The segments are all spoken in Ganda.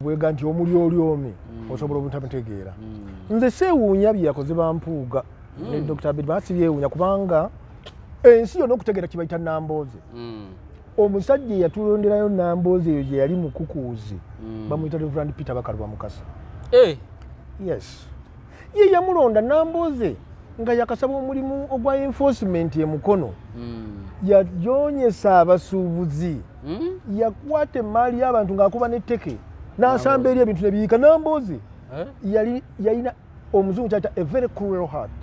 Bwega nti omuli olyomi osobola obutamutegeera. Nze seewuunya bye yakoze bampuuga ne Dr. Abed, basi byewuunya kubanga ensi yonna okutegeera kibayita Nambooze. Omusajja eyatulonderayo Nambooze eyo gye yali mukukuuzi bamuyita Reverend Peter Bakaluba Mukasa. Yes, ye yamulonda Nambooze nga yakasaba omulimu ogwa enforcement e Mukono. Yajonyesa abasuubuzi, yakwata emaali y'abantu ng'akuba n'etteke n'asamba eri ebintu ne biyiika. Nambooze yali yalina omuzungu kyayita a very cruel heart,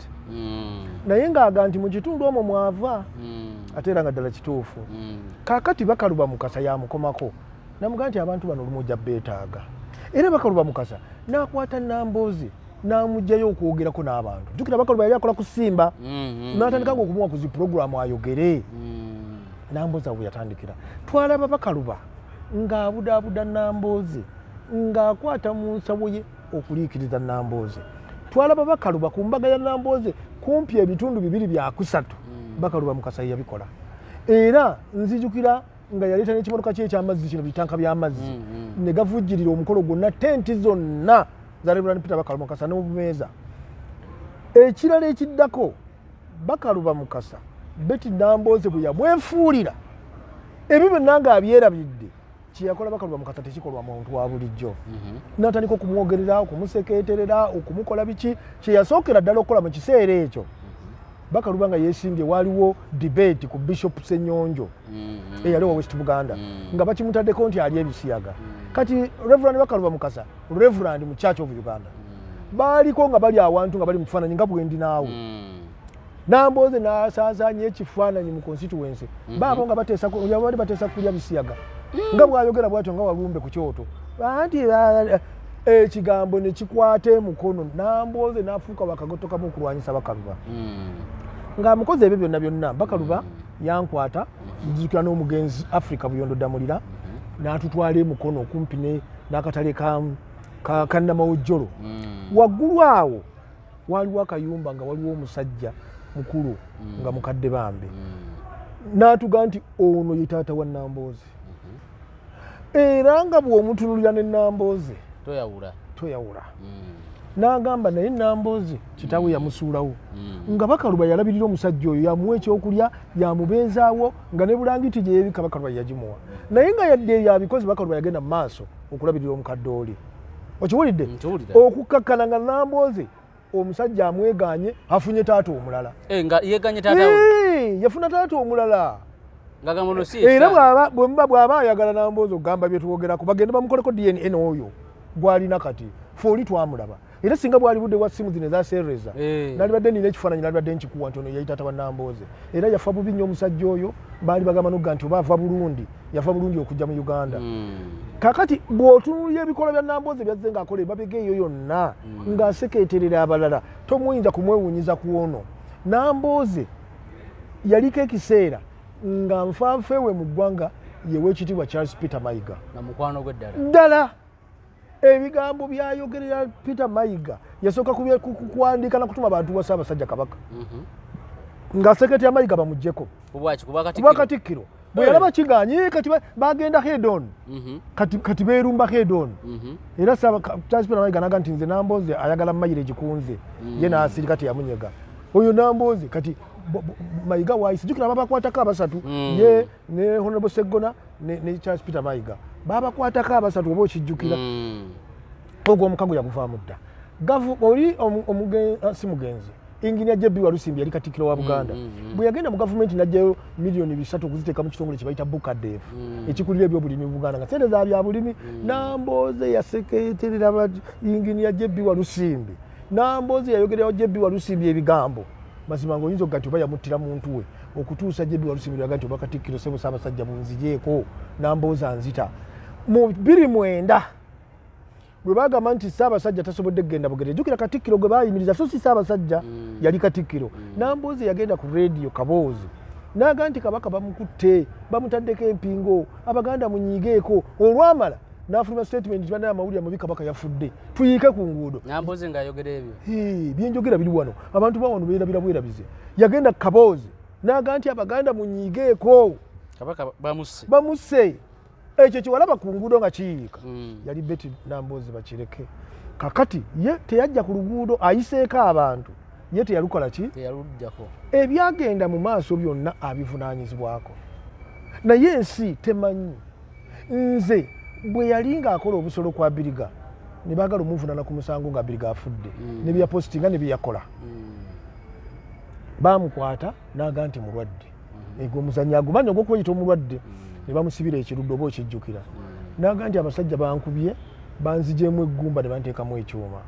naye ng'aga nti mu kitundu omwo mwava, ate era nga ddala kituufu. Kaakati Bakaluba Mukasa yamukomako namugaa nti abantu bano olumu ojja beetaaga. Era Bakaluba Mukasa n'akwata Nambooze n'amugjayo okwogerako n'abantu. Jjukira Bakaluba yali akola ku Simba, n'atandika nga okumuwa ku zi puroguramu ayogere. Nambooze awo yatandikira. Twalaba Bakaluba ng'abudaabuda Nambooze, ng'akwata mu nsawo ye okuliikiriza Nambooze. Twalaba Bakaluba ku mbaga ya Nambooze kumpi ebitundu bibiri byakusatu Bakaluba Mukasa yabikola. Era nzijukira nga yaleeta n'ekimotoka kye ekyamazzi kino, bitanka by'amazzi, ne gavujjirira omukolo gwonna, tenti zonna za Reverend Peter Bakaluba Mukasa n'obumeeza. Ekirala ekiddako, Bakaluba Mukasa Betty Nambooze bwe yamwefuulira ebyo byonna ng'abyerabidde, kyeyakola Bakaluba Mukasa tekikolwa muntu wa bulijjo. N'atandika okumwogerera, okumuseketerera, okumukola biki. Kyeyasookera ddala okukola mu kiseera ekyo, Bakaluba nga yeesimbye, waaliwo debate ku Bishop Senyonjo eyali wa West Buganda, nga bakimutaddeko nti ali ebisiyaga. Kati Reverend Bakaluba Mukasa, Reverend mu Church of Uganda, baaliko nga bali awantu nga bali mu kifaananyi nga bwendi naawe. Nambooze n'asaasaanya ekifaananyi mu constituency baabo nga bateesa bali bateesa kulya bisiyaga, nga bw'ayogera bw'atyo nga walumbe ku kyoto anti ekigambo ne kikwata emukono. Nambooze n'afuuka wakagotokamu okulwanyisa Bakaluba ng'amukoze ebyo byonna byonna. Bakaluba yankwata, nzijukira n'omugenzi Africa Buyondo Ddamulira, n'atutwala emukono okumpi n'akatale ka Namawojjolo. Waggulu awo waliwo akayumba nga waliwo omusajja mukulu nga mukadde bambi, n'atuga nti ono ye taata wa Nambooze, era nga bw'omutunulira ne Nambooze toyawula. Toyawula. N'agamba naye Nambooze kitaawe yamusuulawo, nga Bakaluba yalabirira omusajja oyo, yamuwa ekyokulya, yamubeezaawo, nga ne bulangiti gye yeebika Bakaluba yagimuwa. Naye nga yadde ebyo abikoze, Bakaluba yagenda mu maaso okulabirira omukadde oli. Okiwulidde? Nkiwulira. Okukakkana nga Nambooze omusajja amweganye, afunye taata omulala. Nga yeganye taata we? Yafuna taata omulala. Nga gamba ono si Era ekitaani. Bwemba bw'aba ayagala Nambooze okugamba byetwogerako, bagende bamukoleko DNA n'oyo gwalina kati. Fe oli twamulaba, era singa bwali budde bwa simu zino eza sereza, nalibadde nina ekifaananyi, nalibadde nkikuwa nti ono yali taata wa Nambooze. Era yafa bubi nnyo omusajja oyo. Baali bagamba nogga nti oba ava Burundi, yafa Burundi okujja mu Uganda. Kakati bw'otunuulira ebikolwa bya Nambooze byazze ng'akola emabega eyo yonna, ng'asekeeterera abalala, tomuyinza kumwewuunyiza ku ono. Nambooze yaliko ekiseera nga nfanfeewe mu ggwanga yeweekitiibwa Charles Peter Mayiga. Nga mukwano gwe ddala. Ddala ebigambo byayogerera Peter Mayiga yasooka kuwandiika na kutuma bantu wa Ssaabasajja Kabaka nga sekretary Mayiga bamuggyeko. Kubwaki? Kuba Kuba Katikkiro? Katikkiro. Bwe yalaba kiganye, kati bagenda head on. Kati beerumba head on. Era Charles Peter Mayiga naga nti nze Nambooze ayagala mayire gikunze. Ye n'asirika, teyamunyega oyo Nambooze. Kati Mayiga waayise, jjukira babakwatako abasatu, ye ne Honorable Seggona ne Charles Peter Mayiga, babakwatako abasatu, oba okijjukira. Ogwo omukago yaguvaamu dda. Gavu oli si mugenzi, Engineer JB Walusimbi yali katikkiro wa Buganda. Bwe yagenda mu gavumenti n'aggyayo miliyoni 300 okuziteeka mu kitongole kye bayita Bucadef, ekikulira ebyobulimi mu Buganda, nga sente za byabulimi. Nambooze yaseketerera Engineer JB Walusimbi. Nambooze yayogererawo JB Walusimbi ebigambo mazima ng'oyinza okuga nti oba yamuttira muntu we, okutuusa JB Walusimbi lwaga nti oba katikkiro sebo Ssaabasajja munzigyeko, Nambooze anzita. Mu 2009 bwe bagamba nti Ssaabasajja tasobodde kugenda Bugerere, jjukira katikkiro gwe baayimiriza so si Ssaabasajja, yali katikkiro. Nambooze yagenda ku rediyo Kaboozi n'aga nti Kabaka bamukutte, bamutaddeko empingo, Abaganda munyiigeeko. Olwamala n'afuluma statement nti bannaye, amawulire mabi, Kabaka yafudde, tuyiike ku nguudo. Nambooze ng'ayogera ebyo? Hee, byenjogera biri wano, abantu ba wano beerabira bwerabize. Yagenda ku Kaboozi n'aga nti Abaganda munyiigeeko, Kabaka bamusse. Bamusse. Ekyo kiwalaba ku nguudo nga kiyiika. Yali Betty Nambooze Bakireke. Kakati ye teyajja ku luguudo, ayiseeko abantu, ye teyalukola ki? Teyalujjako. Ebyagenda mu maaso byonna abivunaanyizibwako, naye ensi temanyi. Nze bwe yali ng'akola obusolo kwa Abiriga, ne baagala omuvunaana ku musango nga Abiriga afudde, ne byeyapositinga ne byeyakola, baamukwata n'aga nti mulwadde. Egwo omuzannyo agumanyi ogw'okweyita omulwadde, ne bamusibira ekirudde oba okijjukira. N'aga nti abasajja bankubye, banzigyemu eggumba ne banteekamu ekyuma.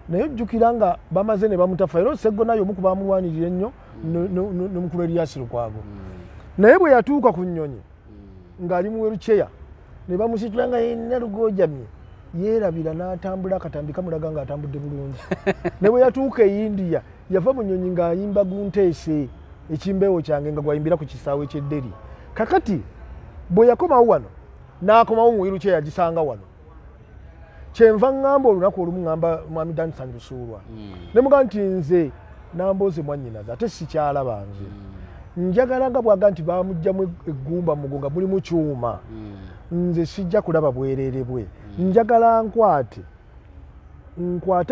Naye ojjukira nga bamaze ne bamutafa, era Sseggona omu ku bamulwanirira ennyo ne mukulu Erias Lukwago. Naye bwe yatuuka ku nnyonyi ng'ali mu wheelchair, ne bamusitula nga yenna lugoojamye, yeerabira n'atambula akatambi kamulaga ng'atambudde bulungi. Ne bwe yatuuka e India, yava mu nnyonyi ng'ayimba gunteese ekimbeewo kyange nga gwayimbira ku kisaawe ky'edderi. Kakati bwe yakomawo wano, n'akomawo mu wheelchair yagisanga wano. Kyenva ŋŋamba olunaku olumu ŋŋamba mwami Danson Busuulwa, ne mugamba nti nze Nambooze mwannyinaze ate sikyalaba nze. Njagala nga bw'aga nti bamuggyamu eggumba mugo nga mulimu kyuma, nze sijja kulaba bwereere bwe. Njagala nkwate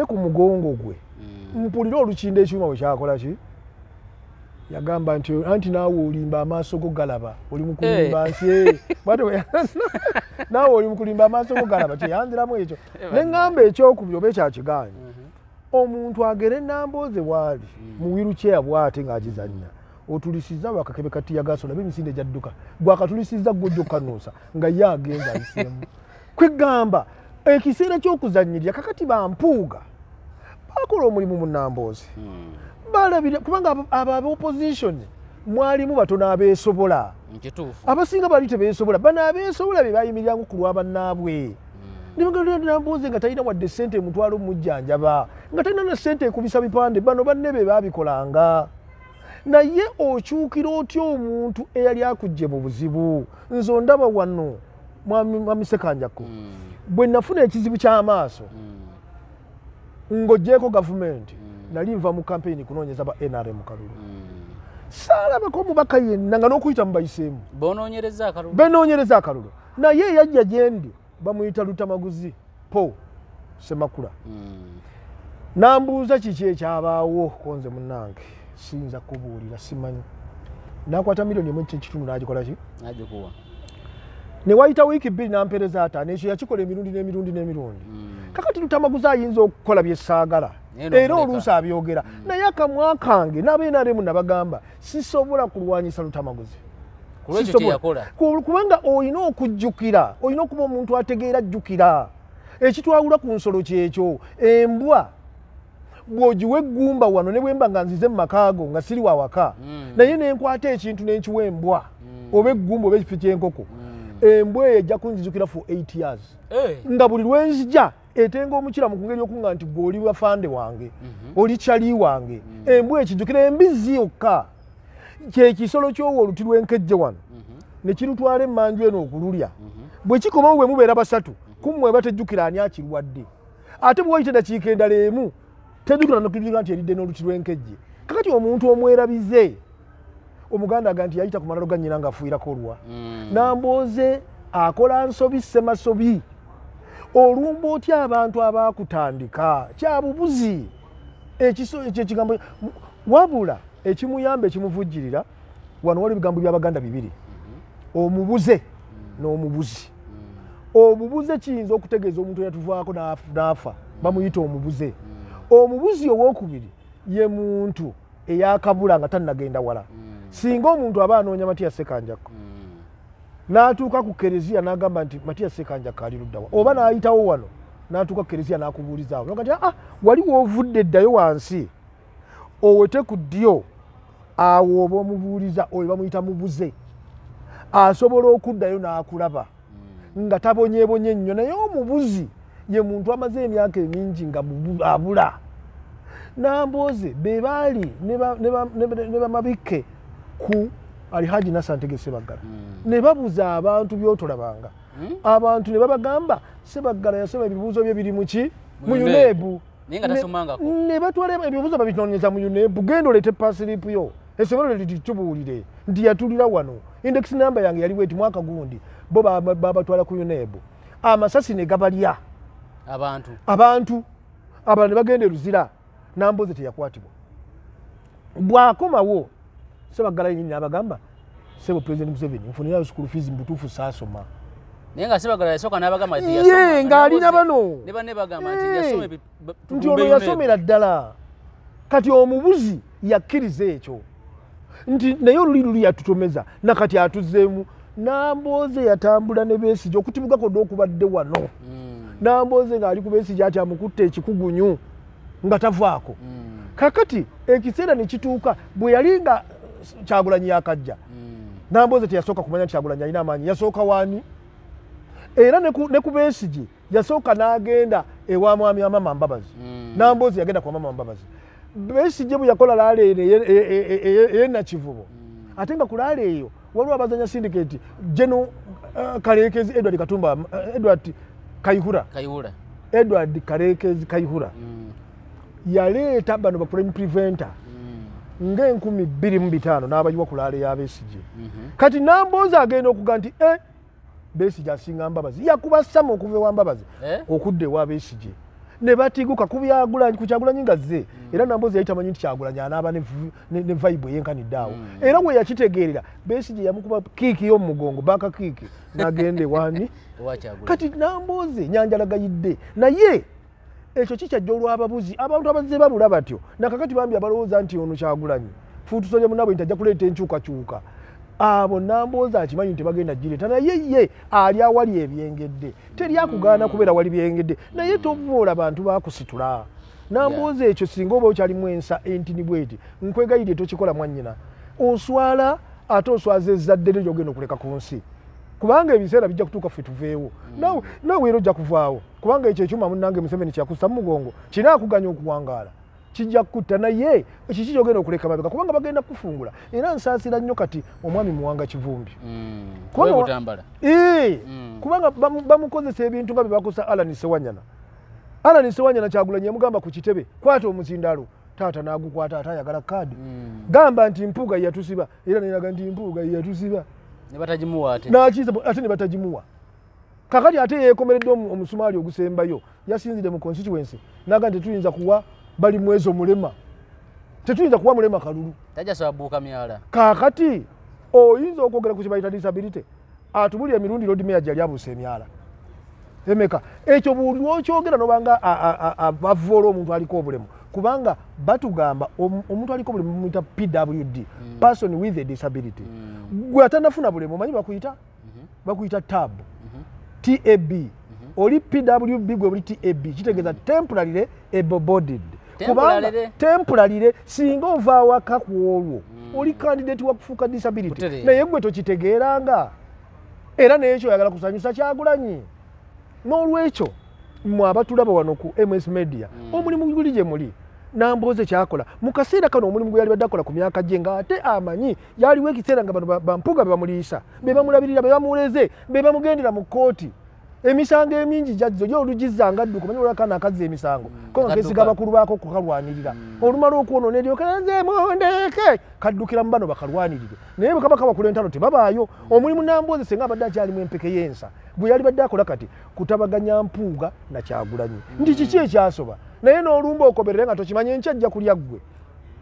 ku mugongo gwe, mpulire olukindo ekyuma bwe kyakola ki. Yagamba nti anti naawe olimba amaaso go galaba, oli mu kulimba nsi. Naawe oli mu kulimba amaaso go galaba, kyeyanziramu ekyo. Ne ŋŋamba ekyokubiri oba ekyakigaanyi, omuntu agere Nambooze waali mu wheelchair bw'ate ng'agizannya, otulisizza wakakebe kati yagaso olabe emisinde gyadduka, gwakatulisizza gw'ojja okkanuusa nga ye agenza ayiseemu. Kwegamba ekiseera ky'okuzannyirira. Kakati bampuuga bakola omulimu mu Nambooze, balabira kubanga abo ab'opposition mwalimu batono abeesobola. Abasinga bali tebeesobola. Bano abeesobola be bayimiriranga ku lwa bannaabwe. Nambooze nga talina wadde ssente emutwalo omujjanjaba, nga talina na ssente ekubisa bipande, bano banne be baabikolanga. Naye okyukira otya omuntu eyali akuggye mu buzibu? Nze ondaba wano, mwami Sekanjako, bwe nafuna ekizibu ky'amaaso, ng'oggyeeko gavumenti, nali nva mu kampeyini kunoonyeza ba NRM kalulu, saalabako omubaka yenna nga n'okuyita mubayiseemu. Bonoonyereza akalulu. Benoonyereza akalulu. Naye eyajja gye ndi bamuyita Lutamaguzi Paul Semakula, nambuuza kiki ekyabaawo. Konze munnange siyinza kubuulira, simanyi. Nakwata 1.5 million n'agikola ki? N'agikuwa. Ne wayita wiiki 2 nampeereza 5. Ekyo yakikola emirundi n'emirundi n'emirundi. Kakati Lutamaguzi ayinza okukola byesaagala, era oluusi abyogera, naye akamwa kange n'abenaremu nabagamba sisobola kulwanyisa Lutamaguzi kubanga olina okujjukira, olina okuba omuntu ategeera. Jjukira ekitwawula ku nsolo kyekyo. Embwa bw'ogiwa eggumba wano, ne bwemba nga nzize mu makaago nga siri wawaka, naye nenkwata ekintu nenkiwa embwa, oba eggumba oba ekifi ky'enkoko, embwa eyo ejja kunzijukira for 8 years, nga buli lwenzija etenga omukira mu kungeri okuŋŋa nti gwe oli wafande wange, oli kyali wange. Embwa ekijjukira. Embizzi yokka kyekisolo kyowa oluti lw'enkejje wano ne kirutwala emmanju eno okululya. Bwe kikomawo, bwe mubeera basatu kummwe eba tejjukira ani akirwadde. Ate bwe wayita eddakiika endala emu, tejjukira nokujjukira nti eridde n'oluti lw'enkejje. Kakati omuntu omwerabize, Omuganda aga nti yayita ku malalo ga nnyina ng'afuuyirako olwa. Nambooze akola nsobi, semasobi. Olumba otya abantu abaakutandika? Kyabubuzi ekyo ekigambo. Wabula ekimuyamba, ekimuvujjirira wano, waliwo ebigambo by'Abaganda bibiri: omubuze n'omubuzi. Omubuze kiyinza okutegeeza omuntu eyatuvaako n'afa, bamuyita omubuze. Omubuzi owokubiri ye muntu eyakabula nga tannagenda wala. Singa omuntu aba anoonya Matiya Sekanjako, n'atuuka ku kereziya n'agamba nti Matiya Sekanjako ali luddawa, oba n'ayitawo wano n'atuuka ku kereziya n'akubuulizaawo nti aa wali woovudde, eddayo wansi owete ku ddyo awo, oba omubuuliza oyo bamuyita mubuze, asobola okuddayo n'akulaba nga tabonyebonye nnyo. Naye omubuzi ye muntu amaze emyaka emingi nga abula. Nambooze be baali ne bamabikke ku Alihaji Nasantege Sebaggala, ne babuza abantu byotolabanga. Abantu ne babagamba Sebaggala yasoma, ebibuuzo bye biri muki? Mu UNEB. Ne batwala ebibuuzo babinoonyeza mu UNEB, genda oleete pass slip yo. Essomero litubuulire nti yatulira wano, index number yange yali bweti mwaka gundi. Bo babatwala ku UNEB, amasasi ne gabalya abantu abalala ne bagenda e Luzira. Namboze teyakwatibwa. Bw'akomawo Sebaggala yennyini n'abagamba, sebo President Museveni, nfunirayo school fees, mu butuufu saasoma. Naye nga Sebaggala yasooka n'abagamba nti ye yasoma. Ng'alina bano ne banne bagamba nti yasoma nti ono yasomera ddala. Kati omubuzi yakkiriza ekyo nti naye oluli luli yatutomeza, nakati atuzzeemu. Namboze yatambula ne Besigye okutibugako dde okubadde wano. Namboze ng'ali ku Besigye ati amukutte ekikugunyu nga tavaako. Kakati ekiseera ne kituuka bwe yali nga Kyagulanyi yakajja, Namboze teyasooka kumanya nti Kyagulanyi alina amaanyi, yasooka waani? Era ne ku Besigye yasooka n'agenda ewa mwami wa Mama Mbabazi. Namboze yagenda kwa Mama Mbabazi. Besigye bwe yakola laale eno ey'e Nakivubo, ate nga ku laale eyo waliwo abazanya syndicate, General Karekezi Edward Katumba, Edward Kayihura. Kayihura. Edward Karekezi Kayihura yaleeta bano ba crime preventer nga 2005 n'abayiwa ku laale ya Besigye. Kati Namboze agenda okuga nti Besigye asinga Mbabazi, yakuba Sama okuva ewa Mbabazi okudda ewa Besigye ne batiguka ku Byagulanyi, ku Kyagulanyi nga zze. Era Namboze yali tamanyi nti Kyagulanyi anaaba ne vibe eyenkanidde awo. Era bwe yakitegeerera, Besigye yamukuba kick y'omu mugongo, back kick, n'agenda ewani. Owa Kyagulanyi. Kati Namboze nyanjalagayidde, naye ekyo kikyajja olw'ababuzi, abantu abazze babula batyo. Nakakati bambi abalowooza nti ono Kyagulanyi fuutusolya munnaabwe nti ajja kuleeta enkyukakyuka, abo Namboze akimanyi nti bagenda gireeta, naye ye ali awali ebyengedde. Teri akugaana kubeera wali byengedde, naye tovoola bantu bakusitula. Namboze ekyo singa oba okyalimu ensa entini bweti, nkwegayirire tokikola mwannyina, oswala ate oswaza ezzadde lyo ly'ogenda okuleka ku nsi, kubanga ebiseera bijja kutuuka ffe tuveewo. Naawe era ojja kuvaawo, kubanga ekyo ekyuma munnange Museveni kyakussa mu mugongo kinaakuganya okuwangaala, kijja kukutta. Naye kiki kyogenda okuleka mabega? Kubanga bagenda kufungula. Era nsaasira nnyo kati omwami Muwanga Kivumbi. Butambala. Kubanga bamukozesa ebintu nga bye bakozesa Alan Sewanyana. Alan Sewanyana, Kyagulanyi yamugamba ku kitebe, kwata omuzindaalo. Taata n'agukwata, ate ayagala kaadi. Gamba nti Mpuuga yatusiba, era neraga nti Mpuuga yatusiba. Ne batagimuwa ate. Nakiza ate ne batagimuwa. Kakati ate yeekomeredde omusumaali ogusembayo, yasinzidde mu constituency naga nti tetuyinza kuwa bali mwezi omulema, tetuyinza kuwa mulema kalulu. Tajja sobola buuka myala. Kakati oyinza okwogera ku kye bayita disability, atubulira emirundi Lord Mayor gyali abuusa emyala emeka? Ekyo buli lwokyogera nobanga bavoola omuntu aliko obulemu, kubanga batugamba omuntu aliko obulemu bamuyita PWD, person with a disability. Gwe atanafuna bulemu omanyi bakuyita, bakuyita TAB, TAB. Oli PWB, gwe buli TAB, kitegeeza temporarily able bodied. Kubanga Temporarily. Temporarily, singa ova awaka ku olwo oli candidate wa kufuuka disability. Butereevu. Naye gwe tokitegeeranga, era nekyo oyagala kusanyusa Kyagulanyi. N'olwekyo mmwe abatulaba wano ku MS Media, omulimu guli gye muli. Namboze kyakola mu kaseera kano, omulimu gwe yali badde akola ku myaka gye, ng'ate amanyi yaliwo ekiseera nga bano bampuga be bamuliisa, be bamulabirira, be bamuleze, be bamugendera mu kkooti. Emisango emingi gyazzo yo olugizza nga dduka. Omanyi olwakaana akazza emisango ko nga Kadduka. kesiga abakulu baako okukalwanirira, olumala okwonoona eryoka nze mundeke, kaddukira mu bano bakalwanirire. Naye bwe kaba kabakula entalo tebabaayo. Omulimu Namboze senga abadde akyalimu empeke y'ensa gwe yali badde akola kati kutabaganya Mpuuga na Kyagulanyi nti kiki ekyasoba, naye n'olumba okoberere nga tokimanyi, enkya ajja kulya ggwe,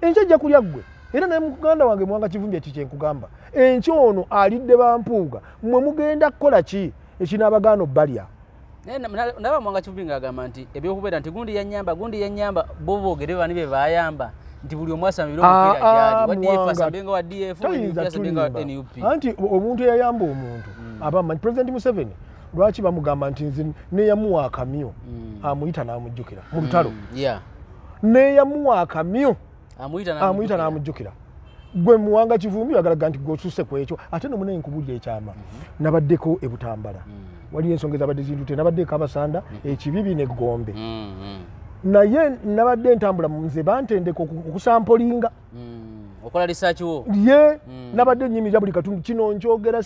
enkya ajja kulya ggwe. Era naye muganda wange Muwanga Kivumbi, ekyo kyenkugamba, enkya ono alidde bampuuga, mmwe mugenda kukola ki ekinaabagaana obbalya? Naye ndaba Muwanga Kivumbi ng'agamba nti ebyokubeera nti gundi yanyamba, gundi yanyamba, bo boogere bani be bayamba, nti buli omu asambire omupiira gyali, wa DF asambe nga wa DF, wa NUP Tayinza asambe nga wa tulimba. NUP. Anti omuntu eyayamba omuntu aba amanyi. President Museveni lwaki bamugamba nti nze neyamuwa akamyu amuyita n'amujjukira mu lutalo? Neyamuwa akamyu amuyita amuyita n'amujjukira. Gwe Muwanga Kivumbi agalaga nti gwe osusse ku ekyo. Ate no munaye nkubulira ekyama, nabaddeko e Butambala, waliyo ensonga ezabadde zintute, nabaddeko Abasanda, Ekibibi n'Eggombe. Naye nabadde ntambula, nze bantendeka okusampolinga. Okola research wo. Ye nabadde nyimirira buli katundu. Kino nkyogera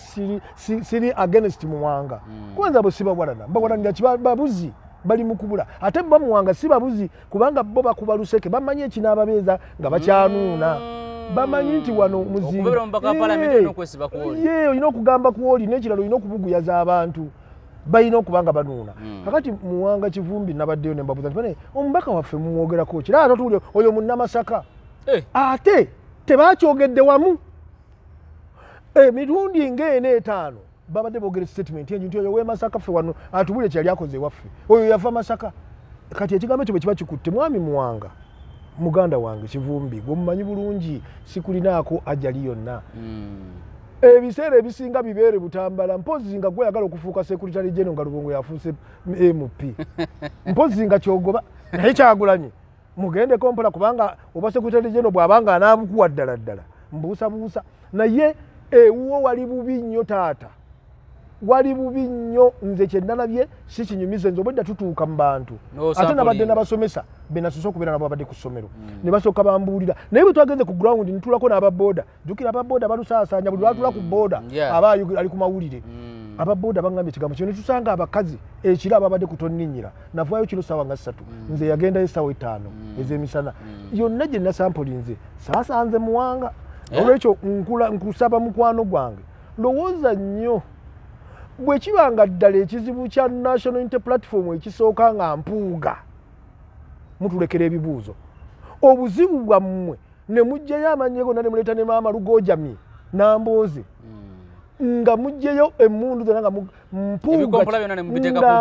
siri against Muwanga, kwanza abo sibawalana, mbawalanira babuzi bali mu kubula. Ate bo Muwanga si babuzi, kubanga bo bakuba luseke, bamanyi ekinaababeeza nga bakyanuuna. Bamanyi nti wano muzinga olina okugamba kwoli n'ekirala olina okubuguyaza abantu balina okuba nga banuuna. Kakati Muwanga Kivumbi nabaddeyo ne mbabuuza nti bane omubaka waffe mumwogerako ki? Era ate oyo Munnamasaka ate tebakyogedde wamu emirundi ng'ena etaano babadde boogera statement engi nti oyo w'e Masaka ffe wano atubulire kyeyali akoze ewaffe, oyo yava Masaka. Kati ekigambo ekyo bwe kiba kikutte, mwami Muwanga muganda wange Kivumbi gwemumanyi bulungi, sikulinaako ajali yonna. Ebiseera ebisinga bibeere Butambala, mpozi nga gweyagala okufuuka secretary general nga Lubongo yafuuse MP, mpozi nga kyogoba naye Kyagulanyi mugendeko mpola, kubanga oba secretary general bw'abanga anaabukuwa ddala ddala mbuusabuusa. Naye ewuwo wali bubi nnyo taata, wali bubi nnyo. Nze kye nalabye si kinyumize, nze obwedda tutuuka mu bantu ate nabadde nabasomesa be nasusa okubeera nabo babadde ku ssomero ne basooka bambuulira. Naye bwe twagenze ku ground ntulako n'ababoda, jjukira ababoda balusaasaanya buli lwatula ku boda aba ali ku mawulire. Ababoda baŋŋambye ekigambo kino, ne tusanga abakazi ekiro ababadde ku tonninnyira. Navaayo kiro ssaawa nga 3, nze yagendayo essaawa 5 ez'emisana. Yonna gye nasampulinze saasanze Muwanga. Olwekyo nkusaba mukwano gwange, lowooza nnyo bwe kiba nga ddala ekizibu kya National Unity Platform ekisooka nga Mpuuga, mutulekera ebibuuzo. Obuzibu bwammwe ne muggyeyo amannya gonna ne muleeta ne maama Lugojami Nambooze, nga muggyeyo emmundu zonna nga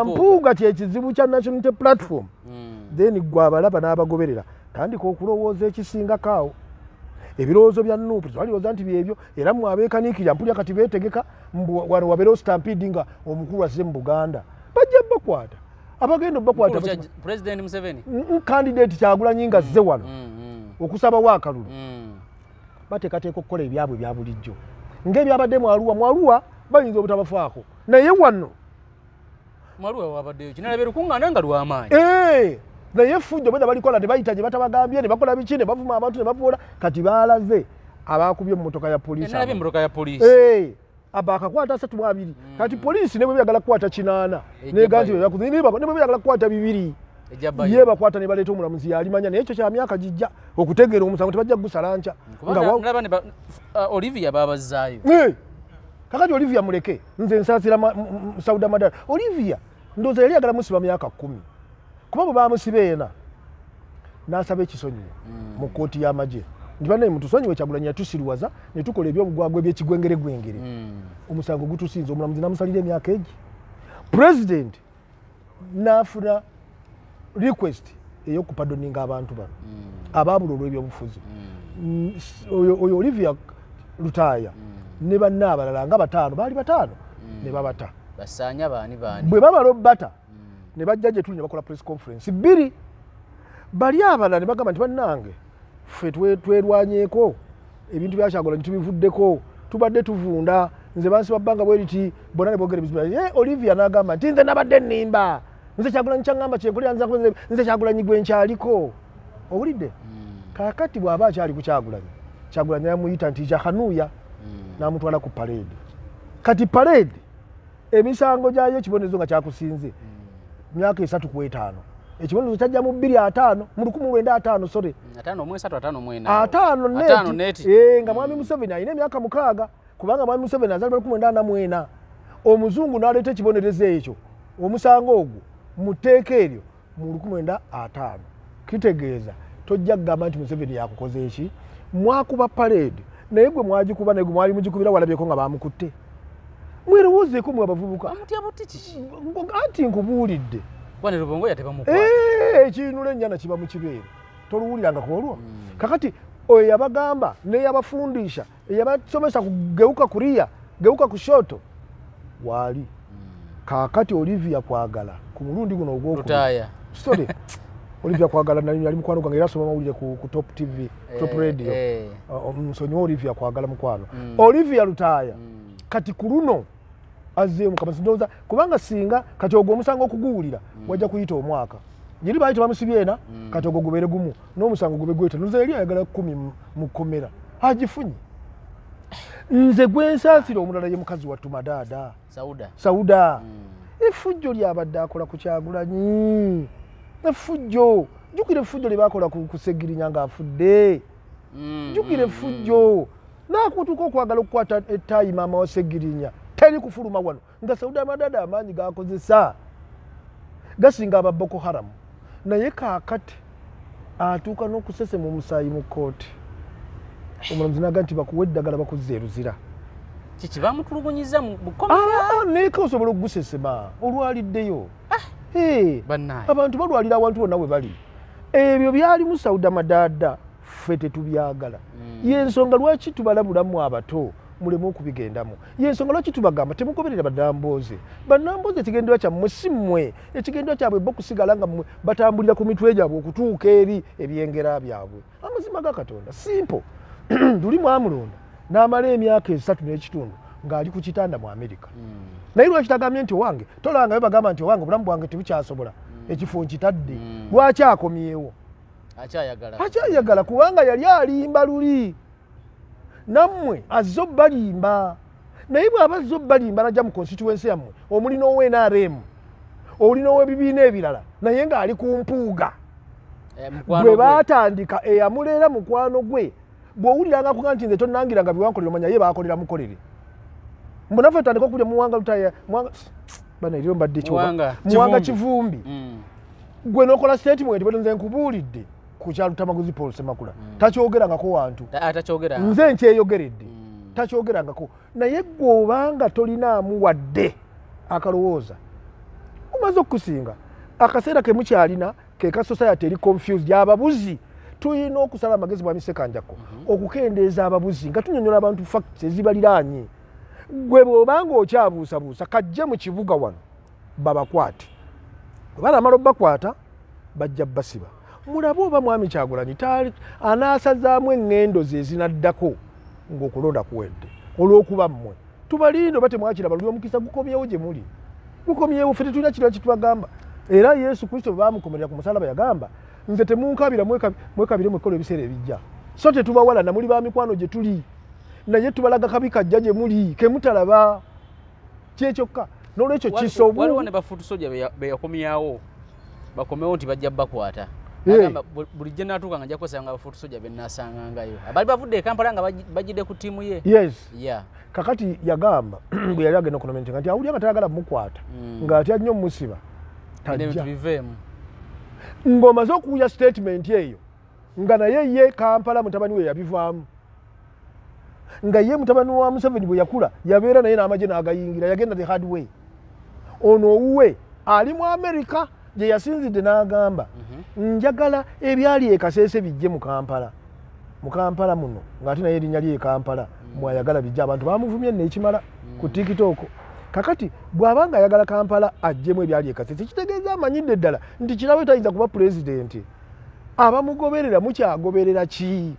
Mpuuga kyekizibu kya National Unity Platform. Then gwe abalaba n'abagoberera tandika okulowooza ekisingako awo. Ebirowoozo bya NUP twalowooza nti byebyo, era mmwe abeekaniikirira mpulira kati beetegeka wano wabeerewo stampede nga omukulu azze mu Buganda, bajja bakwata abagenda bakwata President Museveni candidate Kyagulanyi nga azze wano okusabawo akalulu. Bateekateeka okukola ebyabwe bya bulijjo ng'ebyabadde mu Arua bayinza obutabafaako, naye wano mu Arua wabaddeyo kinalabye lukuŋŋaana nga lw'amaanyi. Naye effujjo bweda balikola ne bayita gye batabagambye ne bakola biki ne bavuma abantu ne bavoola. Kati baalaze abaakubye emmotoka ya poliisi, abakakwata 32. Kati poliisi ne bwe byagala kukwata 8 nega nti ne bwe byagala kukwata 2 ye bakwata ne baleeta omulamuzi yalimanya. Naye ekyo kya myaka gijja okutegeera omusango tebajja kugusala nkya. Olivia babazzaayo. Kakati Olivia muleke, nze nsaasira Sauda Madala. Olivia ndowooza yali ayagala musiba myaka 10, kuba bwe bamusiba ena n'asaba ekisonyiwo mu kkooti y'amagye nti bannaye mutusonyiwe, Kyagulanyi yatusiruwaza ne tukola ebyobugwagwa ebyekigwengeregwengere, omusango gutusinze. Omulamuzi n'amusalira emyaka egi. President n'afuna request ey'okupadoninga abantu bano abaabula olw'ebyobufuzi. Oyo Olivia Lutaaya ne banne abalala nga 5, baali 5 ne babata. Basaanya baani baani? Bwe babala obbata ne bajja gye tuli ne bakola press conference 2. Bali abalala ne bagamba nti bannange ffe twerwanyeeko ebintu bya Kyagulanyi tubivuddeko, tubadde tuvunda, nze bansiba bbanga bwe riti, bonna ne boogera ebizibu. Olivia n'agamba nti nze nabadde nnimba, nze Kyagulanyi kyaŋŋamba kyenkolera, nze Kyagulanyi gwe nkyaliko. Owulidde? Kaakati bw'aba akyali ku Kyagulanyi, Kyagulanyi yamuyita nti Jakhanuya n'amutwala ku parade. Kati parade emisango gyayo ekibonerezo nga kyakusinze myaka 3 ku 5, ekibonerezo kyajja mu 250 mu 1950, sorry 53 neti nga mwami Museveni alina emyaka 6, kubanga mwami Museveni azaalibwa 1944. Omuzungu n'aleeta ekibonerezo ekyo, omusango ogwo mu tteeka eryo mu 1950. Kitegeeza tojja kugamba nti Museveni yakukoze eki. Mwakuba parade, naye gwe mwagikuba, naye gwe mwali mugikubira walabyeko nga bamukutte. Mwerowoozeeko mwe abavubuka. Anti nkubuulidde ekinula ennyana kiba mu kibeere, toluwulirangako olwo. Kakati oyo yabagamba neyabafundisha eyabasomesa kugeuka kulia geuka kushoto waali. Kaakati Olivia Kwagala ku mulundi guno ogwokubiri, sorry, Olivia Kwagala yali mukwano gwange era asoma mawulire ku Top TV, Top Radio. Nsonyiwa Olivia Kwagala mukwano. Olivia Lutaaya kati ku luno azzeemu ndowooza kubanga singa kati ogwo omusango okuguwulira wajja kuyita omwaka. Yeri baali tebamusibye ena, kati ogwo gubeere gumu n'omusango gube gweta. Ndowooza yali ayagala 10 mu kkomera agifunye. Nze gwe nsaasira omulala ye mukazi wattu Madaada Sauda. Effujjo lyabadde akola ku Kyagulanyi, effujjo jjukira effujjo lye baakola ku Ssegirinya ng'afudde. Jjukira effujjo n'akutuuka okwagala okukwata ettaayi maama wa Ssegirinya teri kufuluma wano nga Sauda Madada amaanyi gakozesa gasinga aba Boko Haram. Naye kaakati atuuka n'okusesema omusaayi mu kkooti, omulamuzi n'agamba nti bakuwa eddagala bakuzza e Luzira. Kiki bamutulugunyiza mu kkomera? Neeka osobola okugusesema olwaliddeyo. Abantu balwalira awantu wonna we bali. Ebyo byalimu Sauda Madada, ffe tetubyagala. Yensonga lwaki tubalabulamu abato muleme okubigendamu. Yensonga lwaki tubagamba temugoberera bannamboze. Bannamboze ekigendererwa kyammwe si mmwe, ekigendererwa kyabwe bo kusigala nga mmwe batambulira ku mitwe gyabwe okutuuka eri ebyengera byabwe. Amazima ga Katonda simple. Luli mwamulonda n'amala emyaka 3 n'ekitundu ng'ali ku kitanda mu Amerika. Naye lwaki tagambye nti owange tolanga bagamba nti owange obulamu bwange tebukyasobola, ekifo nkitadde. Lwaki akomyewo? Akyayagala kubanga yali alimba luli. Nammwe azze obbalimba. Naye bw'aba azze obbalimba n'ajja mu constituency yammwe omuli n'owa NRM, oli n'ow'ebibiina ebirala, naye ng'ali ku mpuuga. Bwe baatandika eyamuleera mukwano gwe, bw'owuliranga kuga nti nze tonnangiranga bye wankolera omanya ye baakolera mukolere. Mbu naffe tutandika okulya Muwanga Lutaya, Muwanga bana eriyo mbadde ki oba? Muwanga Kivumbi. Gwe n'okola statement bwe nze nkubuulidde ku kya Lutamaguzi Paul Ssemakula. Takyogerangako wantu. Nze nkyeyogeredde. Takyogerangako. Naye ggwe obanga tolinaamu wadde akalowooza, omaze okukusinga. Akaseera ke mukyalina ke ka society eri confused ababuzi. Tulina okusala amagezi bwa Ssekanjako okukendeeza ababuzi nga tunyonnyola abantu facts ezibaliraanye. Gwe bw'obanga okyabuusabuusa kajje mu kibuga wano babakwate. Bwe banamala obbakwata bajja basiba. Mulabe oba Mwami Kyagulanyi anaasazaamu eŋŋendo ze ezinaddako ng'okulonda kuwedde olw'okuba mmwe tubalinde oba temwakiraba luli omukisa gukomyewo gye muli, gukomyewo. Ffe tetulina kirala kye tubagamba. Era Yesu Kristo bwe baamukomerera ku musalaba yagamba nze temunkabira, mwekabire mwekkola ebiseera ebijja. So tetubawalana, muli ba mikwano gye tuli, naye tubalaga kabi kajja gye muli ke mutalaba kyekyokka. N'olwekyo kisobu waliwo ne bafuutu soja be yakomyawo bakomewo nti bajja bakwata. Agamba bulijjo natuuka nga nja kukozesa nga bafuutu soja be naasangangayo abaali bavudde e Kampala nga bajjidde ku ttiimu ye. Yes. Kakati yagamba bwe yali agenda okunominate nti awulira nga tayagala mukwata, ng'atya nnyo mmusiba, tajja. Ng'omaze okuwulira statement eyo nga naye ye Kampala mutabani we yabivaamu, nga ye mutabani wa Museveni bwe yakula yabeera naye n'amagye n'agayingira, yagenda the hard way. Ono owuwe ali mu Amerika gye yasinzidde n'agamba njagala ebyali e Kasese bijje mu Kampala, mu Kampala muno ng'ate naye erinnya lye e Kampala mwayagala bijje. Abantu bamuvumye n'ekimala ku TikTok. Kakati bw'aba nga ayagala Kampala aggyemu ebyali e Kasese, kitegeeza amanyidde ddala nti kirabe tayinza kuba pulezidenti. Abamugoberera mukyagoberera ki?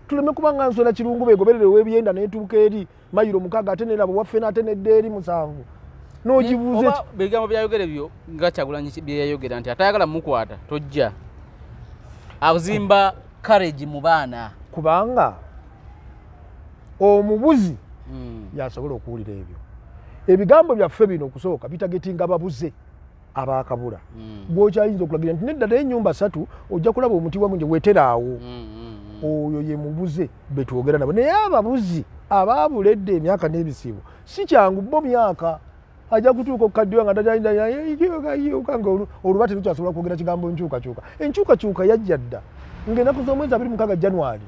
Tuleme kuba nga nswera kirungu beegoberere ow'ebyenda n'etuuka eri mayiro 6 ate n'eraba waffe n'ate n'edda eri 7. N'ogibuuza oba bigambo byayogera ebyo nga Kyagulanyi bye yayogera nti atayagala mukwata tojja. Azimba courage mu baana. Kubanga omubuzi yasobola okuwulira ebyo. Ebigambo byaffe bino okusooka bitagetinga babuze abaakabula. Gw'okyayinza okulagira nti nedda naye ennyumba 3 ojja kulaba omuti wagunje weeteraawo. Oyo ye mubuze be twogera nabo. Naye ababuzi abaabula edda emyaka n'ebisiibo si kyangu bo myaka. Ajja kutuuka okukaddiwa nga nga oluba terukyasobola kwogera kigambo nkyukakyuka. Enkyukakyuka yajja dda ng'ennaku z'omwezi 26 January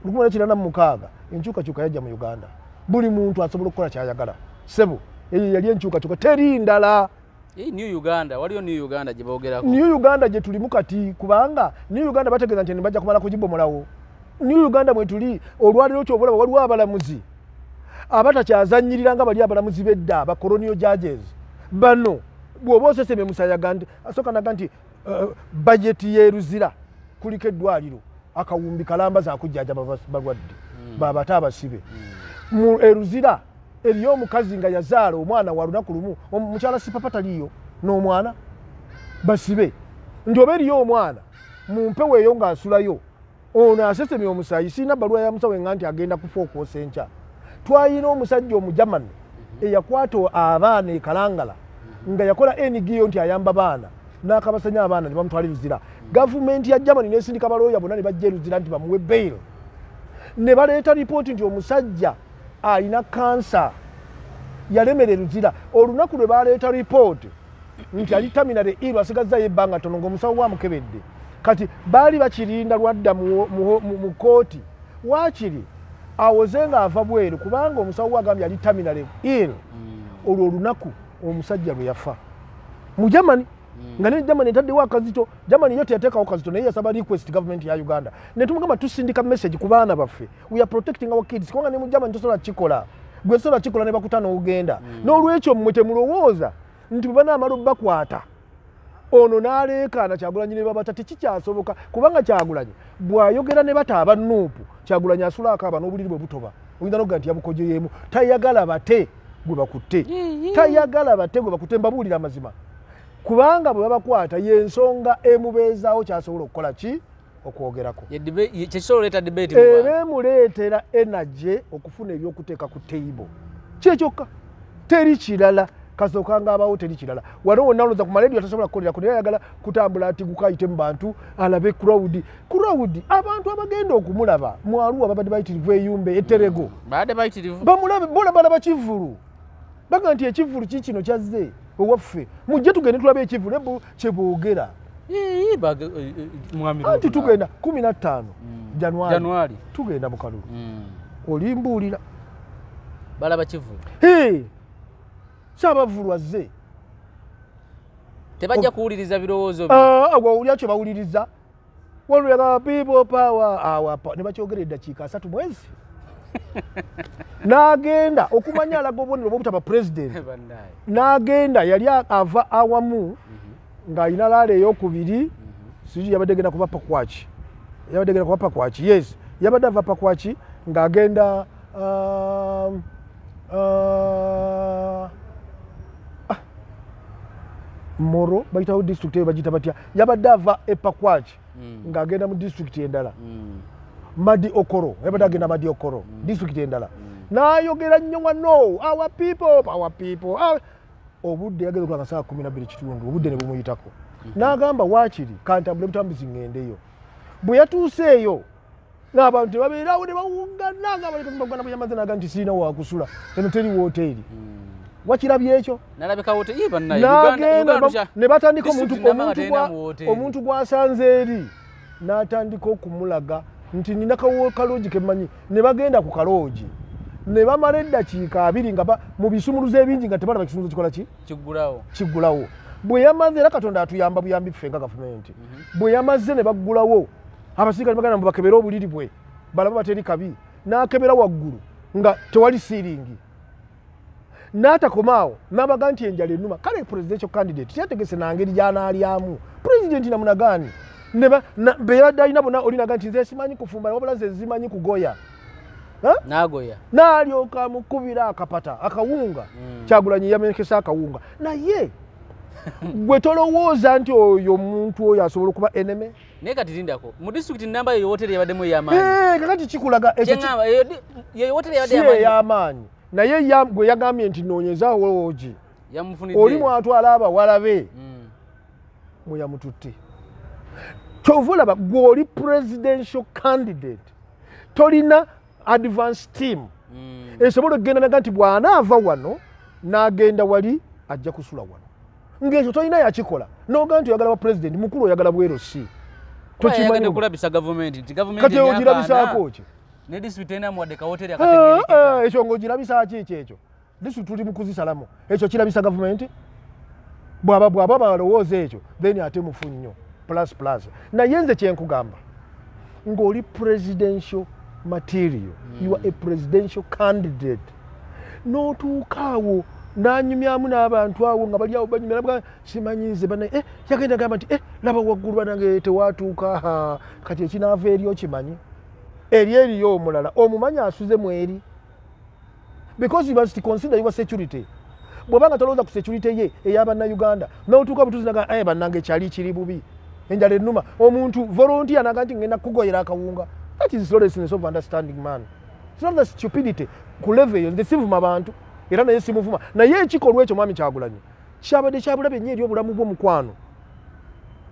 1986 enkyukakyuka yajja mu Uganda. Buli muntu asobola okukola ky'ayagala. Ssebo eyo yali enkyukakyuka teri ndala. New Uganda, waliyo New Uganda gye boogerako. New Uganda gye tulimu kati, kubanga New Uganda bategeeza nti bajja kumala kugibomolawo. New Uganda mwe tuli olwaleero ky'oba olaba waliwo abalamuzi abatakyazannyirira nga bali abalamuzi b'edda ba colonial judges. Bano bw'oba osesemye musayaga nti asooka naga nti bajeti y'e Luzira kuliko eddwaliro akawumbi kalamba za kujjanjaba balwadde babate abasibe. Mu Luzira eriyo omukazi nga yazaala omwana wa lunaku lumu, omukyala Sipapa taliiyo n'omwana basibe. Nti oba eriyo omwana mu mpewo eyo ng'asulayo, ono asesemye omusaayi, sirina bbaluwa ya musawo enga nti agenda kufa okwosa enkya. Twalina omusajja Omujamani eyakwata abaana e Kalangala nga yakola NGO nti ayamba baana, n'akabasanya abaana ne bamutwala e Luzira. Gavumenti ya Germany n'esindika balooya bonna ne bajja e Luzira nti bamuwe bail. Ne baleeta ripooti nti omusajja alina kansa, yalemera Luzira. Olunaku lwe baleeta ripooti nti ali terminally ill, asigazzayo ebbanga ttono, ng'omusawo wamukebedde. Kati baali bakirinda lwadda mu kooti, waakiri awoze ng'ava bweru, kubanga omusawo we agambye ali terminally ill. Olwo olunaku omusajja lwe yafa mu Germany, nga ne Germany etaddewo akazito. Germany yo teyateekawo kazito, naye yasaba request government ya Uganda, ne tumugamba tusindika message ku baana baffe, we are protecting our kids, kubanga ne mu Germany tosobola kikola, gwe tosobola kikola ne bakuta n'ogenda. N'olwekyo mmwe temulowooza nti bwe banaamala obbakwata ono n'aleekaana Kyagulanyi ne babata, tekikyasoboka, kubanga Kyagulanyi bw'ayogera ne bata aba NUP, Kyagulanyi asula akaaba n'obuliri bwe butoba, oyinza n'okuga nti yabukojeyeemu. Tayagala bate gwe bakutte, tayagala bate gwe bakutte, mbabuulira amazima, kubanga bwe babakwata y'ensonga emubeezaawo kyasobola okukola ki okwogerako, eba emuleetera energy okufuna ebyokuteeka ku table kyekyokka, teri kirala. Kasooka nga abawo teri kirala. Wano wonna olowooza ku malediyo tasobola kukolerako, naye ayagala kutambula atiguka ayite mu bantu alabe crowd. Crowd abantu abagenda okumulaba mu Arua babadde bayitirivu, eyumbe eterego bamulabe, bola balaba kivvulu, baga nti ekivvulu kikino kyazze ewaffe, mujje tugende tulabe ekivvulu ebu kyeboogera. Anti tugenda 15 Januari tugenda mu kalulu, olimbuulira balaba kivvulu. Saabavulu azze, tebajja kuwuliriza birowoozo bye. Kye bawuliriza waliwo people power our power, ne bakyogera eddakiika 3 mwezi n'agenda okumanya alaga obubonero bw'obutaba president. N'agenda yali ava awamu ng'alina laala ey'okubiri, sijui yabadde genda kuba Pakwaki, yabadde genda kuba Pakwaki, yes, yabadde ava Pakwaki ng'agenda Moro, bayitawo district eyo bagiyita batya, yabadde ava e Pakwaki ng'agenda mu district endala, Madi Okoro, yabadde agenda Madi Okoro, district endala. N'ayogera nnyo wano, our people, our people. Obudde yagenda okulanga ssaawa 12:15, obudde ne bumuyitako. N'agamba waakiri kantambule butambuzi ŋŋendeyo. Bwe yatuuse eyo n'abantu tebabeerawo ne bawungana nga baleka bwe yamaze n'agamba nti sirina waakusula, eno teri wooteeri. Wakirabye ekyo? N'agenda ne batandika omuntu gw'asanze eri n'atandika okumulaga nti nina kaloogi ke mmanyi, ne bagenda ku kaloogi ne bamala eddakiika 2 nga mu bisumuluzo ebingi nga tebalaba kisumuluzo kikola ki? Kiggulawo. Bwe yamaze, era Katonda atuyamba buyambi ffe nga gavumenti, bwe yamaze ne baggulawo abasirikale bagenda mbu bakebere obuliri bwe balabe bateri kabi, n'akebera waggulu nga tewali siiringi, n'atakomaawo n'abaga nti enjala ennuma. Kale presidential candidate teyategese na ngeri gy'anaalyamu pulezidenti namunagaani be yabadde alina bonna, olinaga nti nze simanyi kufumba wabula nze zimanyi kugoya, n'agoya n'alyoka amukubira akapata akawunga. Kyagulanyi yamenyekesa akawunga, naye gwe tolowooza nti oyo omuntu oyo asobola okuba enemy. Naye kati lindako mu disitulikiti namba eyo wooteri yabaddemu ey'amaanyi. Kakati kikulaga ekyo si ey'amaanyi, naye gwe yagambye nti noonyeza loogi, oli mwatwala abawala be mwe yamututte. Kyova olaba gwe oli presidential candidate tolina advance team esobola okugenda naga nti bw'anaava wano n'agenda wali ajja kusula wano, ng'ekyo tolina yakikola. N'oga nti oyagala wa president mukulu, oyagala bweru si kati ogirabisaako ki? Ekyo ng'ogirabisa ki ekyo? Disitulikiti tuli mu kuzisalamu, ekyo kirabisa gavumenti? Bw'aba balowooza ekyo then ate mufu nnyo plus plus. Naye nze kyenkugamba ng'oli presidential material, you are a presidential candidate, n'otuuka awo n'anyumyamu n'abantu awo nga bali awo banyumya, simanyi nze bana yagenda gamba nti laba waggulu banange tewatuuka. Kati ekinaava eri okimanyi, eri eriyo omulala omumanyi asuze mu eri, because you must consider your security. Bw'obanga tolowooza ku security ye ey'abannayuganda n'otuuka butuuzi naga bannange kyali kiri bubi, enjala ennuma, omuntu volunteer naga nti ngenda kugoyera akawunga. That is lawlessness of understanding, man. It's not the stupidity ku level eyo. Nze sivuma bantu era naye simuvuma, naye ekikolwa ekyo mwami Kyagulanyi kyabadde kyabulabe nnyo eri obulamu bw'omukwano,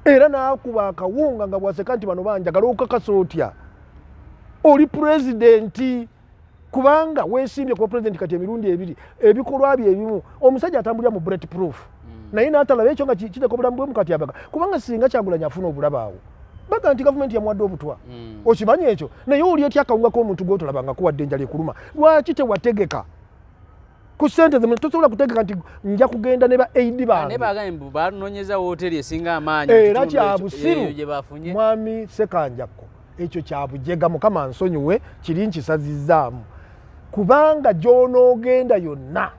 era n'akuba akawunga nga bw'aseka nti bano banjagala. Okakasa otya? Oli pulezidenti kubanga weesimbye kuba pulezidenti kati emirundi ebiri, ebikolwa bye ebimu omusajja atambulira mu bullet proof, naye n'atalaba ekyo nga kiteeka obulamu bwe mukati abaga. Kubanga singa Kyagulanyi afuna obulabe awo, baga nti gavumenti yamuwadde obutwa. Okimanyi ekyo? Naye oli etya akawunga k'omuntu gw'otolaba nga kuwadde enjala ekuluma? Lwaki tewategeka ku ssente ze? Tosobola kutegeka nti nja kugenda ne ba aid bange. Naye bagambye mbu banoonyeza wooteri esinga amaanyi era mu kitundu kya ekyo, busiru. Eyo gye bafunye. Mwami Sekanjakko, ekyo kya bujega. Mukama nsonyiwe, kiri nkisazizzaamu, kubanga gy'onoogenda yonna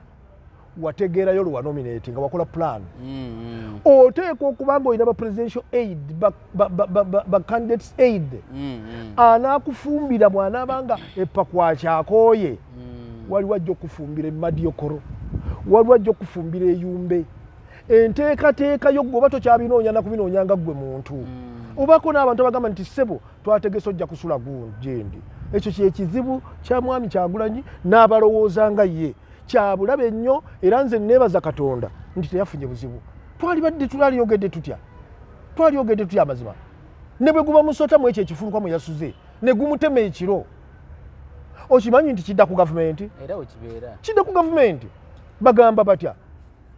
wategeerayo lwe wanominate nga wakola plan. Oteekwa okuba nga olina ba presidential aid, ba candidates aid, anaakufumbira bw'anaabanga eppakwaki akooye. Waliwo ajja okufumbira emadyokoro, waliwo ajja okufumbira eyumbe. Enteekateeka yo gwe oba tokyabinoonya nakubinoonya nga ggwe muntu. Obaako n'abantu abagamba nti ssebo, twategese ojja kusula gyendi. Ekyo kyekizibu kya mwami Kyagulanyi n'abalowooza nga ye, kyabulabe nnyo. Era nze neebaza Katonda nti teyafunye buzibu. Twalibadde twalyogedde tutya? Twalyogedde tutya amazima? Ne bwe guba musota mu ekyo ekifulukwa mwe yasuze ne gumutema ekiro, okimanyi nti kidda ku gavumenti? Era wekibeera. Kidda ku gavumenti. Bagamba batya?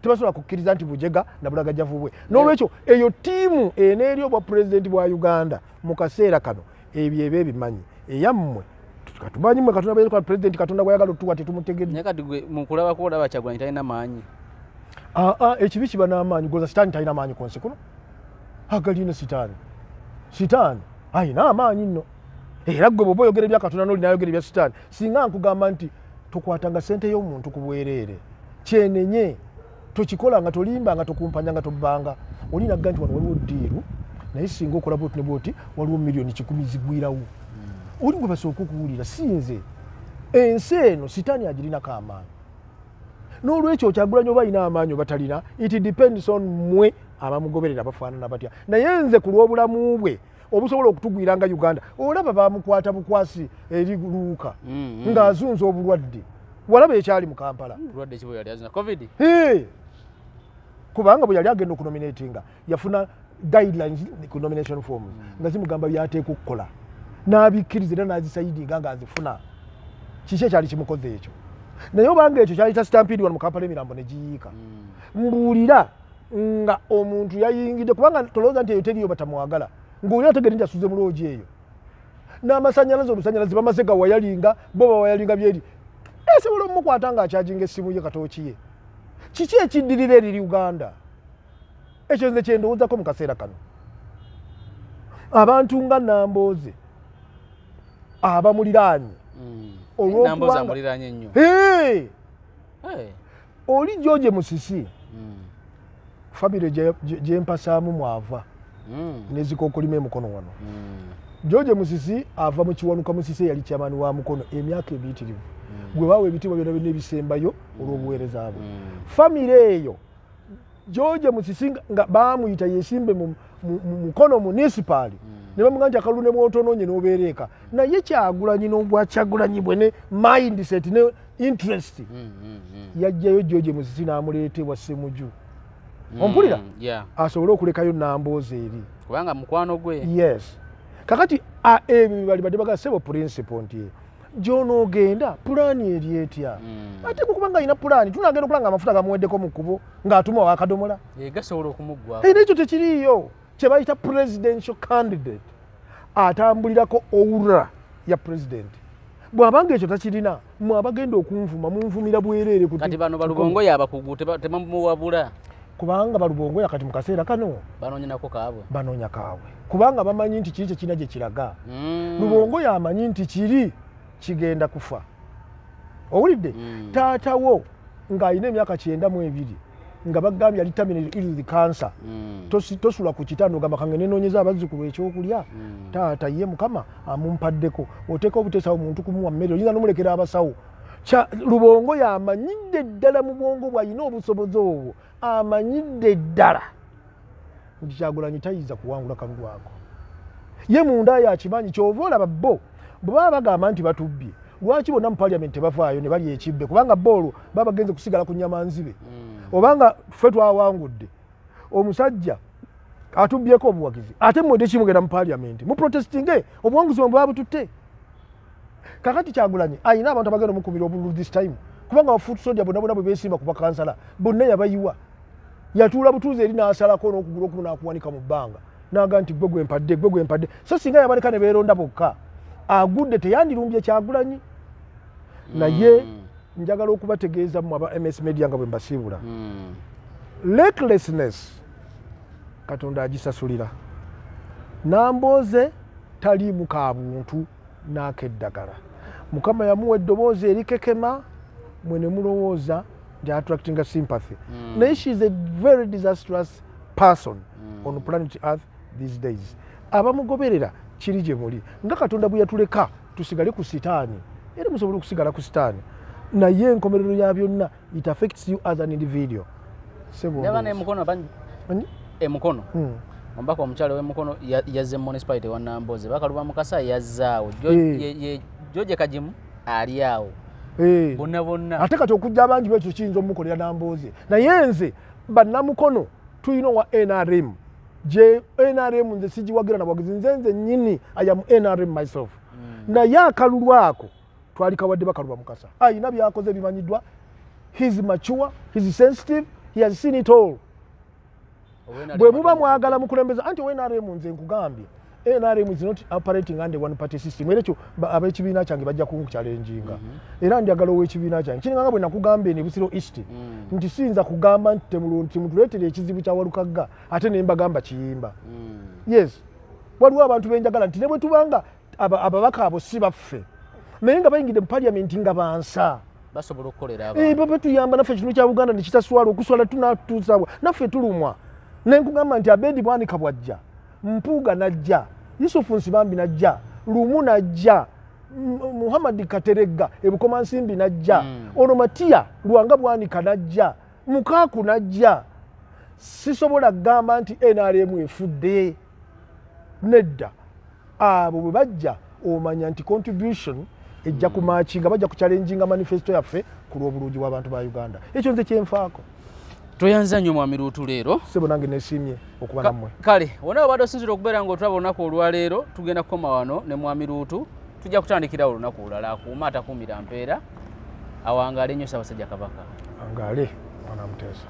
Tebasobola kukkiriza nti bujega na bulagajjavu bwe. N'olwekyo eyo ttiimu eneeri obwa pulezidenti bwa Uganda mu kaseera kano, ebyo eba ebimanyi. Eyammwe katumanyi mwe Katonda, pulezidenti Katonda gwayagala otuwa tetumutegedde. Naye kati gwe mukulabako olaba Kyagulanyi talina maanyi? Aa, ekibi kiba n'amaanyi. Goza sitaani talina maanyi ku nsi kuno agalina? Sitaani, sitaani ayina amaanyi nno. Era gwe bwoba oyogera ebya Katonda n'oli nayogera ebya sitaani, singa nkugamba nti tokwatanga sente y'omuntu ku bwereere, kyenenye, tokikola, nga tolimba, nga tokumpanya, nga tobbanga, oli nagga nti wano waliwo deal, naye singa okola bwoti ne bwoti waliwo 100,000,000 zigwirawo, oli gwe basooka okuwulira, si nze. Ensi eno sitaani agirinako amaanyi. N'olwekyo Kyagulanyi oba alina amaanyi oba talina, it depends on mmwe abamugoberera bafaanana batya. Naye nze ku lw'obulamu bwe obusobola okutugwira nga Uganda, olaba bamukwata bukwasi eri Luuka ng'azunza obulwadde. Walaba ekyali mu Kampala. Bulwadde ki bwe yali azina? Covid? Hey! Kubanga bwe yali agenda okunominatinga yafuna guidelines ku nomination forms nga zimugamba byateeka okukola, n'abikkiriza era n'azisigninga ng'azifuna. Kiki ekyali kimukoze ekyo? Naye obanga ekyo kyali kya stampede wano mu Kampala, emirambo ne giyiika. Mbuulira nga omuntu yayingidde, kubanga tolowooza nti eyo teriyo batamwagala, ng'oli ategere nti asuze mu loogi eyo n'amasanyalaze, olusanyalaze bamaze gawayalinga, bo bawayalinga byeri, esobola omukwata ng'akyajinga essimu ye katooki ye. Kiki ekiddirira eriri Uganda? Ekyo nze kyendowoozako mu kaseera kano. Abantu nga Nambooze abamuliraanye, olw'okubanga- Nambooze amuliraanye nnyo. Hey! Hey. Oli George Musisi, famire gyempasaamu mwava nezikokolima emukono wano. George Musisi ava mu Kiwanuka Musisi eyali chairman wa Mukono emyaka emiyitirivu, gwe baawa ebitiibwa byonna byonna ebisembayo olw'obuweereza bwe. Famire eyo, George Musisi nga baamuyita yesimbe mu Mukono munisipaali, ne bamuga nti akalulu ne mwotonoonye n'obeera eka. Naye Kyagulanyi n'obwa Kyagulanyi bwe ne mindset ne interest, yajjayo George Musisi n'amuleeta ewa Ssemuju. Ompulira? Yeah. Asobole okulekayo Namboozi eri. Kubanga mukwano gwe. Yes. Kakati ebyo bibali badde baga sebo principle nti gyonoogenda pulaani eri etya? Ate kubanga alina pulaani, tunagenda okulanga amafuta gamuweddeko mu kkubo ng'atuma wakadomola. Gasobola okumuggwako. Era ekyo tekiriiyo kye bayita presidential candidate atambulirako aura ya president. Bw'abanga ekyo takirina, mwe abagenda okunvuma munvumira bwereere. Kati bano balubongoya abakugu tebamuwabula? Kubanga balubongoya kati mu kaseera kano banoonyenako kaabwe. Banoonya kaabwe, kubanga bamanyi nti kiri kyekirina gye kiraga. Lubongoya amanyi nti kiri kigenda kufa. Owulidde? Taata wo ng'alina emyaka 92 nga bagambye ali terminal ill with cancer, tosula ku kitanda ogamba kange nenoonyeza abazzukulu ekyokulya. Taata ye Mukama amumpaddeko, oteeka obuteesawo muntu kumuwa mmere, oyinza nomulekera abasawo. Lubongo yamanyidde ddala mu bwongo bw'alina obusobozi obwo, amanyidde ddala nti Kyagulanyi tayinza kuwangula kalulu ako. Ye munda yakimanyi. Kyova olaba bo bwe baba bagamba nti batubbye, lwaki bonna mu paliamenti tebavaayo ne balya ekibbe? Kubanga bo olwo baba bagenze kusigala ku nyama nzibe. Obanga ffe twawangudde, omusajja atubbyeko obuwagizi, ate mmwe tekimugenda mu paliamenti muprotestinge obuwanguzi bwe bwabututte. Kakati Kyagulanyi ayina abantu abagenda omukumira obululu this time, kubanga ba foot soldier bonna bonna bwe beesimba ku bakansala bonna yabayiwa. Yatuula butuuzi eri n'asalako n'okugulu okumu n'akuwanika mu bbanga n'aga nti gwe gwempadde, gwe gwempadde. So singa yabaleka ne beeronda bokka, agudde teyandirumbye Kyagulanyi. Naye njagala okubategeeza mmwe aba MS Media nga bwe mbasiibula, recklessness Katonda agisasulira. Nambooze taliimu ka buntu n'akeddagala. Mukama yamuwa eddoboozi erikekema, mwe ne mulowooza nti attractinga sympathy. Naye she is a very disastrous person on planet Earth these days. Abamugoberera kiri gye muli, nga Katonda bwe yatuleka tusigale ku sitaani, era musobola okusigala ku sitaani, naye enkomerero ya byonna it affects you as an individual. Ndaba n'emukono emukono omubaka omukyala w'emukono yazze municipality wa Nambooze, Bakaluba Mukasa yazzaawo, George Kagimu ali awo, bonna bonna. Ate kati okujja abangi bwekyo kiyinza omukolera Nambooze. Naye nze bannamukono tulina owa NRM, gye NRM nze sigiwagira na bwagizi, nze nnyini I am NRM myself. Naye akalulu ako twali kawadde Bakaluba Mukasa, ayina byakoze bimanyiddwa, he is mature, he is sensitive, he has seen it all. Bwe muba mwagala mukulembeza anti owa NRM, nze nkugambye NRM is not operating under one party system. Era ekyo ab'ekibiina kyange bajja kunkyalenjinga. Era njagala ow'ekibiina kyange kiringanga bwe nakugambye ne Busiro East nti siyinza kugamba nti mutuleetere ekizibu kya Walukagga ate ne mbagamba Kiyimba. Yes, waliwo abantu benjagala nti ne bwe tubanga ababaka abo si baffe, naye nga bayingidde mu parliament nga bansa basobola okukolera abantu. Baba tuyamba naffe ekitundu kya Buganda ne kitaswala okuswala tunatuusabwa naffe tulumwa. Ne nkugamba nti Abedi Bwanika bwajja, Mpuuga najja, Yusufu Nsibambi najja, Lumu najja, Muhammad Kateregga Ebukomansimbi najja, ono Matia Lwanga Bwanika najja, Mukaaku najja. Sisobola kugamba nti NRM efudde, nedda. Abo bwe bajja omanya nti contribution ejja kumakinga, bajja kuchallenginga manifesto yaffe ku lw'obulungi bw'abantu ba Uganda. Ekyo nze kyenfaako. Toyanza nnyo Mwami Luutu leero. Ssebo nange neesiimye okuba nammwe. Kale wonna obadde osinzira okubeera ng'otulaba olunaku olwaleero, tugenda kukoma wano ne Mwami Luutu. Tujja kutandikirawo olunaku olulala. Akuuma atakuumira mpeera, awangaale nnyo Ssaabasajja Kabaka. Angaale mwana Muteesa.